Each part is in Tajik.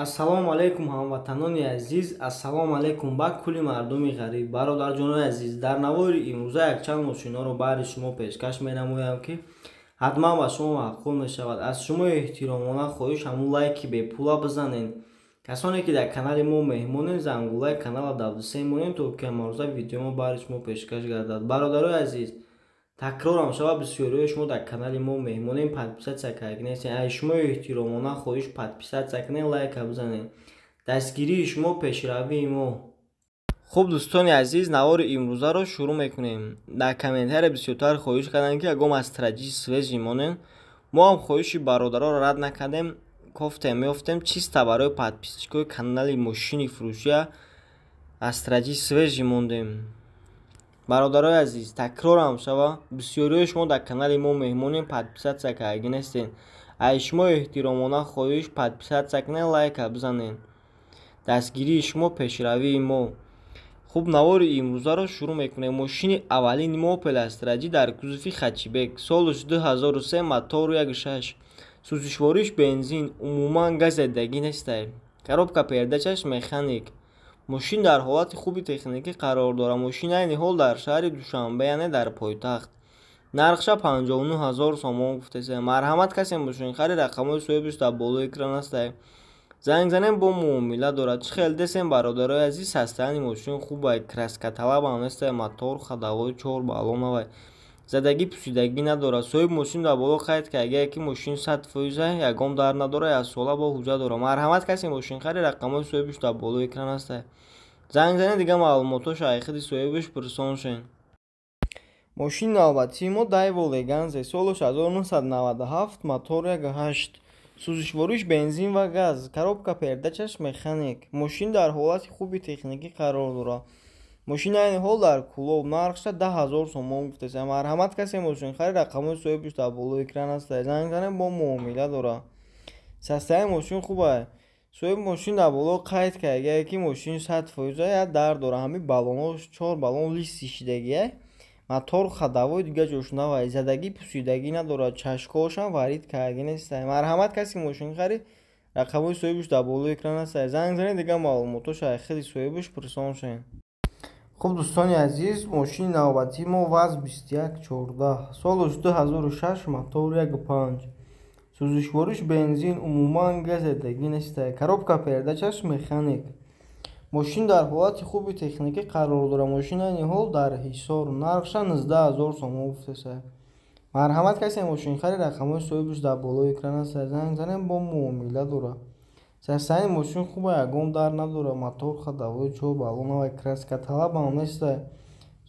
Ассалому алайкум, ҳамватанони азиз, ассалому алайкум ба кулли мардуми ғариб. Бародарҷонои азиз, дар навори имрӯза якчанд мошинҳоро баҳри шумо пешкаш менамоям, ки ҳатман ба шумо маъқул мешавад. Аз шумо эҳтиромона хоҳиш, ҳамун лайки бепула бизанед. Касоне ки дар канали мо меҳмонед, зангулаи канала давдисе монед, то ки ҳамарӯза видеомо баҳри шумо пешкаш гардад. Бародарои азиз, такрорам шава, бисёриҳои шумо дар канали мо меҳмонем, подписаться кардагинестен. Аз шумо эҳтиромона хоҳиш, подписаться кунед, лайка бизанед. Дастгирии шумо пешравии мо. Хуб, дӯстони азиз, навори имрӯзаро шурӯъ мекунем. Дар комментария бисёртар хоҳиш карданд, ки ягон Астра Ҷи свежий монем. Мо ҳам хоҳиши бародароро рад накардем, кофтем, меёфтем, чисто барои подписчикои канали мошини фурӯшия Астра Ҷи свежий мондем. Бародарои азиз, такрорам шава, бисёриҳои шумо дар канали мо меҳмонем, подписаться кардагӣ нестен. Аз шумо эҳтиромона хоҳиш, подписаться кунед, лайка бизанед. Дастгирии шумо пешравии мо. Хуб, навори имрӯзаро шурӯъ мекунем. Мошини аввалини мо Опел Астра Ҷи дар кузови хэтчбек, солаш 2003, мотору 1.6, сӯзишвориш бензин, умуман газедагӣ нестай, коробка передачаш механик. Мошин дар ҳолати хуби техникӣ қарор дорад. Мошин айни ҳол дар шаҳри Душанбе, яъне дар пойтахт. Нархша 59 ҳазор сомон гуфтеса. Марҳамат, касе мошинхари, рақамҳои соҳибаш дар болои экран астае, занг занем, бо муомила дорад. Чӣ хел десем, бародарои азиз, состояние мошин хубай, краскаталабам нестай, мотор ходовой чор баллонавай, задагӣ пусидагӣ надорад. Соҳиби мошин дар боло қайд кардагие, ки мошин 100%, ягон дар надорад, яксола бо ҳуҷҷат дорад. Марҳамат, касе мошинхари, рақамҳои соҳибаш дар болои экран астае, занг занед, дигар маълумотҳошо аз худи соҳибаш пурсон шен. Мошини навбатии мо Дайво Леганзе, солаш 1997, мотор 1.8, сӯзишвориш бензин ва газ, коробка передачаш механик. Мошин дар ҳолати хуби техникӣ қарор дорад. Мошин айни ҳол дар Кӯлоб, нархша 10 ҳазор сомон гуфтеса. Марҳамат, касе мошинхари, рақамҳои соҳибаш дар болои экран астае, занг занед, бо муомила дорад. Состояние мошин хуб ай. Соҳиби мошин дар боло қайд кардагие, ки мошин 100%, як дар дорад, ҳамин баллонҳош, чор баллон листи шидагиай, мотор ходовой дига ҷош навай, задагӣ пусидагӣ надорад, чашкҳоашам варид кардагӣ нестай. Марҳамат, касе мошинхари, рақамҳои соҳибаш дар болои экран астае, занг занед, дигар маълумотҳошо аз худи соҳибаш пурсон шен. Хуб, дӯстони азиз, мошини навбатии мо ВАЗ 2114, солаш 2006, мотор 1.5, сӯзишвориш бензин, умуман газедагӣ нестай, коробка передачаш механик. Мошин дар ҳолати хуби техникӣ қарор дорад. Мошин айни ҳол дар Ҳисор, нархша 19 ҳазор сомон гуфтеса. Марҳамат, касе мошинхари, рақамҳои соҳибаш дар болои экран астае, занг занед, бо муомила дорад. Состояние мошин хуб, ягон дар надорад, мотор ходовой чор баллонавай, краскаталабам нестай.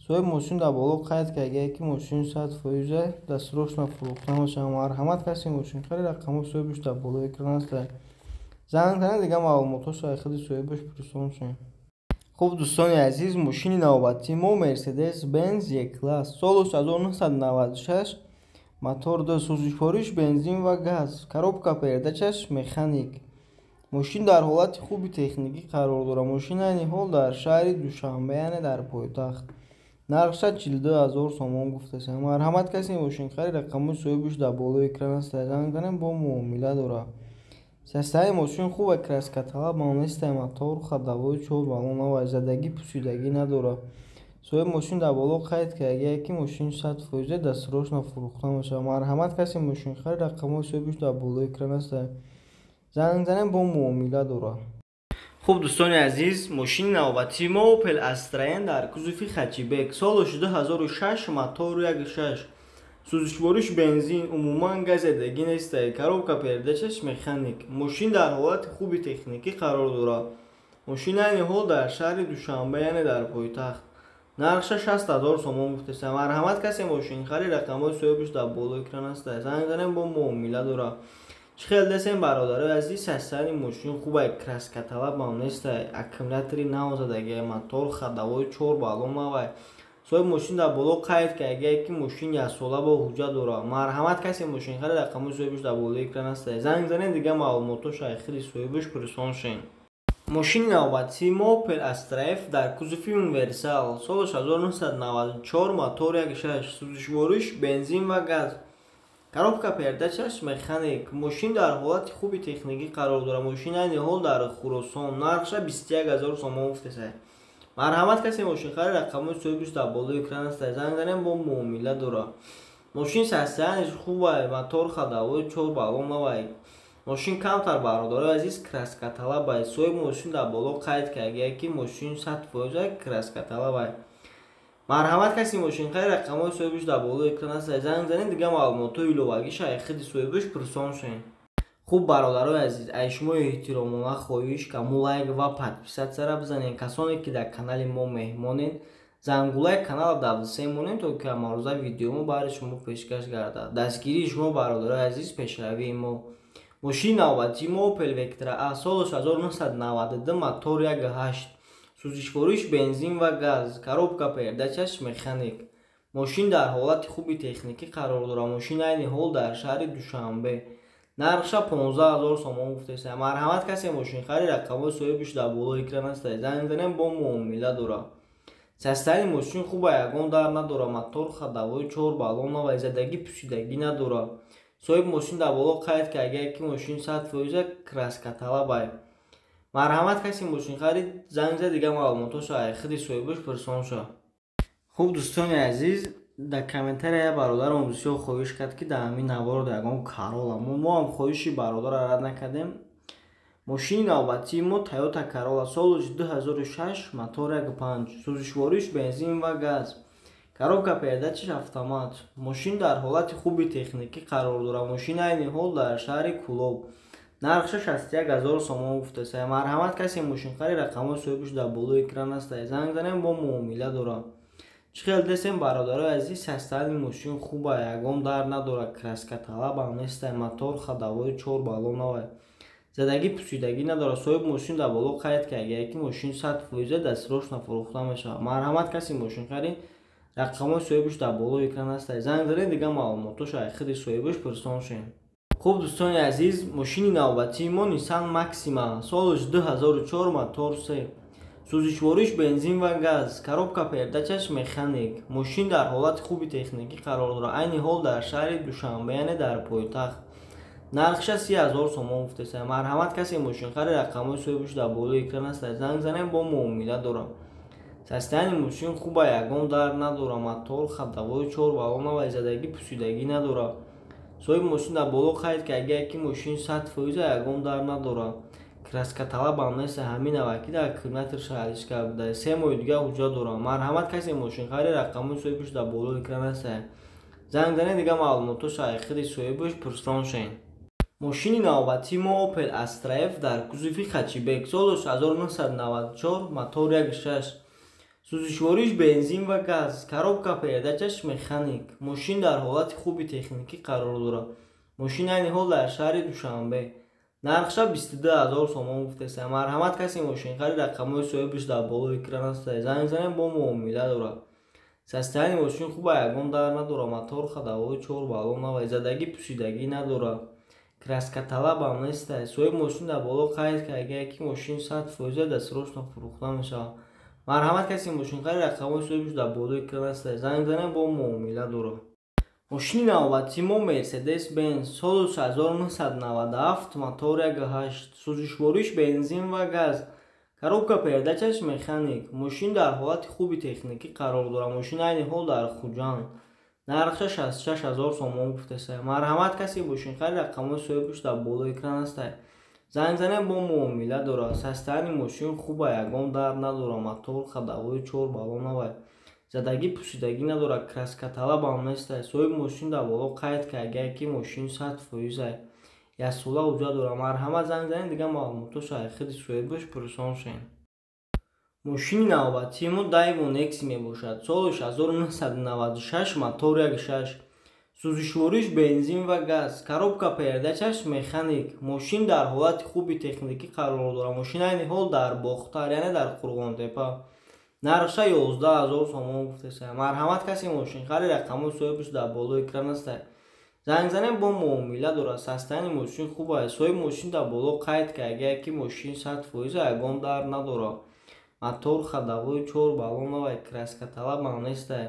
Соҳиби мошин дар боло қайд кардагие, ки мошин 100%, дастрочно фурӯхта мешавад. Марҳамат, касе мошинхари, рақамҳои соҳибаш дар болои экран астае, занг занед, дигар маълумотҳошо аз худи соҳибаш пурсон шен. Хуб, дӯстони азиз, мошини навбатии мо Мерседес Бенз Е класс, солаш 1996, мотор 2, сӯзишвориш бензин ва газ, коробка передачаш механик. Мошин дар ҳолати хуби техникӣ қарор дорад. Мошин айни ҳол дар шаҳри Душанбе, яъне дар пойтахт. Нархша 42 ҳазор сомон гуфтеса. Марҳамат, касе мошинхари, рақамҳои соҳибаш дар болои экран астае, занг занед, бо муомила дорад. Состояние мошин хуб, краскаталабам нестай, мотор ходовой чор баллонавай, задагӣ пусидагӣ надорад. Соҳиби мошин дар боло қайд кардагие, ки мошин 100%, дастрочно фурӯхта мешавад. Марҳамат, касе мошинхари, рақамҳои соҳибаш дар болои экран астае, занг занед, бо муомила дорад. Хуб, дӯстони азиз, мошини навбатии мо Опел Астра Н дар кузови хэтчбек, солаш 2006, мотору 1.6, сӯзишвориш бензин, умуман газедагӣ нестай, коробка передачаш механик. Мошин дар ҳолати хуби техникӣ қарор дорад. Мошин айни ҳол дар шаҳри Душанбе, яъне дар пойтахт. Нархша 60 ҳазор сомон гуфтеса. Марҳамат, касе мошинхари, рақамҳои соҳибаш дар болои экран астае, занг занед, бо муомила дорад. Чӣ хел десем, бародарои азиз, состояние мошин хубай, краскаталабам нестай, аккумулятори нав задагиай, мотор ходовой чор баллонавай. Соҳиби мошин дар боло қайд кардагие, ки мошин яксола бо ҳуҷҷат дорад. Марҳамат, касе мошинхари, рақамҳои соҳибаш дар болои экран астае, занг занед, дигар маълумотҳошо аз худи соҳибаш пурсон шен. Мошини навбатии мо Опел Астра Ф дар кузови универсал, солаш 1994, мотор 1.6, сӯзишвориш бензин ва газ. Коробка передачаш механик. Мошин дар ҳолати хуби техникӣ қарор дорад. Мошин айни ҳол дар Хуросон. Нархша 21 000 сомон гуфтесай. Марҳамат, касе мошинхари, рақамҳои соҳибиш дар болои экран аст, занг занем, бо муомила дорад. Мошин состояниш хубай, мотор ходовой чор баллон навай. Мошин камтар, бародарои азиз, краскаталабай. Соҳиби мошин дар боло қайд кардия, ки мошин 100% краскаталабай. Марҳамат, каси мошинхари, рақамҳои соҳибиш дар болои экран аст, занг занед, дигар маълумотҳои иловагиша ай худи соҳибиш пурсон шавед. Хуб, бародарои азиз, ай шумо эҳтиромона хоҳиш, каму лайк ва подписатсияра бизанед. Касоне ки дар канали мо меҳмонед, зангулаи каналро давсе монед, то ки ҳамарӯза видеомо баҳри шумо пешкаш гардад. Дастгирии шумо, бародарои азиз, пешравии мо. Мошини навбатии мо Opel Vectra A, соли 1992, мотор 1.8, сӯзишвориш бензин ва газ, коробка передачаш механик. Мошин дар ҳолати хуби техникӣ қарор дорад. Мошин айни ҳол дар шаҳри Душанбе. Нархша 15 000 сомон гуфтеса. Марҳамат, касе мошинхари, рақамҳои соҳибиш дар болои экран аст, занг занем, бо муомила дорад. Состояни мошин хуба, ягон дар надорад, мотор ходовой чор баллон навай, задагӣ пӯсидагӣ надорад. Соҳиби мошин дар боло қайд кардия, ки мошин 100% краскаталабай. Марҳамат, касе мошинхари, занг зад, дигар маълумотҳоша ай худи соҳибаш пурсон шавад. Хуб, дӯстони азиз, дар комментария бародарам бисёр хоҳиш кард, ки дар ҳамин навор ягон Карола. Мо ҳам хоҳиши бародарро рад накардем. Мошини навбатии мо Тойота Карола, соли 2006, мотор 1.5, сӯзишвориш бензин ва газ, коробка передачиш автомат. Мошин дар ҳолати хуби техникӣ қарор дорад. Мошин айни ҳол дар шаҳри Кӯлоб. Нархша 61 000 сомон гуфтеса. Марҳамат, касе мошинхари, рақамҳои соҳибиш дар болои экран аст, занг занем, бо муомила дорад. Чӣ хел десем, бародарои азиз, состояни мошин хуба, ягон дар надорад, краскаталабам нестай, мотор ходовой чор баллон навай, задагӣ пӯсидагӣ надорад. Соҳиби мошин дар боло қайд кардия, ки мошин 100% дастрочно фурӯхта мешавад. Марҳамат, касе мошинхари, рақамҳои соҳибиш дар болои экран аст, занг занед, дигар маълумотҳоша ай худи соҳибаш пурсон шавед. Хуб, дӯстони азиз, мошини навбатии мо Nissan Maxima, солаш 2004, мотор 3, сӯзишвориш бензин ва газ, коробка передачаш механик. Мошин дар ҳолати хуби техникӣ қарор дорад. Айни ҳол дар шаҳри Душанбе, яъне дар пойтахт. Нархша 30 000 сомон гуфтеса. Марҳамат, касе мошинхари, рақамҳои соҳибиш дар болои экран аст, занг занем, бо муомила дорад. Состояни мошин хуба, ягон дар надорад, мотор ходовой чор баллон навай, задагӣ пӯсидагӣ надорад. Соҳиби мошин дар боло қайд кардия, ки мошин 100%, ягон дар надорад, краскаталабам нест. Ҳамин аваки дар километр шаҳриш карда, 3 моҳи дигар ҳуҷҷат дорад. Марҳамат, касе мошинхари, рақамҳои соҳибиш дар болои экран аст, занг занед, дигар маълумотҳоша ай худи соҳибаш пурсон шавед. Мошини навбатии мо Opel Astra F дар кузови хэтчбек, соли 1994, мотор 1.6, сӯзишвориш бензин ва газ, коробка передачаш механик. Мошин дар ҳолати хуби техникӣ қарор дорад. Мошин айни ҳол дар шаҳри Душанбе. Нархша 22 000 сомон гуфтеса. Марҳамат, касе мошинхари, рақамҳои соҳибиш дар болои экран аст, занг занем, бо муомила дорад. Состояни мошин хуба, ягон дар надорад, мотор ходовой чор баллон навай, задагӣ пӯсидагӣ надорад, краскаталабам нестай. Соҳиби мошин дар боло қайд кардия, ки мошин 100% дастрочно фурӯхта мешавад. Марҳамат, касе мошинхари, рақамҳои соҳибиш дар болои экран аст, занг занем, бо муомила дорад. Мошини навбатии мо Мерседес Бенз, соли 1997, мотор 1.8, сӯзишвориш бензин ва газ, коробка передачаш механик. Мошин дар ҳолати хуби техникӣ қарор дорад. Мошин айни ҳол дар Хуҷанд. Нархша 66 000 сомон гуфтеса. Марҳамат, касе мошинхари, рақамҳои соҳибиш дар болои экран аст, занг занем, бо муомила дорад. Состояни мошин хуба, ягон дар надорад, мотор ходовой чор баллон навай, задагӣ пӯсидагӣ надорад, краскаталабам нестай. Соҳиби мошин дар боло қайд кардия, ки мошин 100%, яксола ҳуҷҷат дорад. Марҳамат, занг занед, дигар маълумотҳоша ай худи соҳибаш пурсон шавед. Мошини навбатии мо Daewoo Nexia мебошад, соли 1996, мотор 1.6, сӯзишвориш бензин ва газ, коробка передачаш механик. Мошин дар ҳолати хуби техникӣ қарор дорад. Мошин айни ҳол дар Бохтар, яъне дар Қурғонтепа. Нархша 11 000 сомон гуфтеса. Марҳамат, касе мошинхари, рақамҳои соҳибиш дар болои экран аст, занг занем, бо муомила дорад. Состояни мошин хуб аст. Соҳиби мошин дар боло қайд кардия, ки мошин 100%, ягон дар надорад, мотор ходовой чор баллон навай, краскаталабам нестай.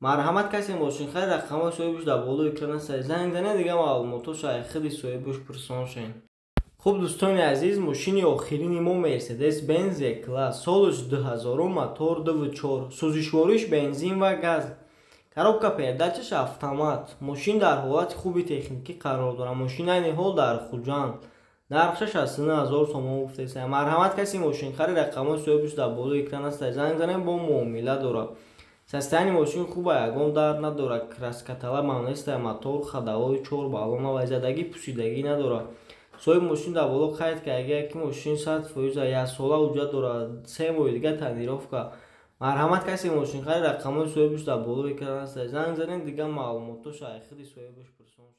Марҳамат, касе мошинхарид, рақамҳои соҳибаш дар болои экран аст, занг занед, дига маълумотҳоша худи соҳибаш пурсон шавед. Хуб, дӯстони азиз, мошини охирини мо Мерседес Бенз Е класс, солаш 2000, мотор 2,4, сӯзишвориш бензин ва газ, коробка передачаш автомат. Мошин дар ҳолати хуби техникӣ қарор дорад. Мошин айни ҳол дар Хуҷанд, нархша 69 000 сомон гуфтеса. Марҳамат, касе мошинхарид, рақамҳои соҳибаш дар болои экран аст, занг занед, бо муомила дорад. Состояние мошин хуба, ягон дард надорад, краскаталабам неста, мотор ходовой чор баллона ва задагӣ пусидагӣ надорад. Соҳиби мошин дар боло қайд карда, ки мошин 100%, яксола ҳуҷҷат дорад, 3 моҳи дига тонировка. Марҳамат, касе мошинхарид, рақамҳои соҳибаш дар болои экран аст, занг занед, дига маълумотҳоша худи соҳибаш пурсон.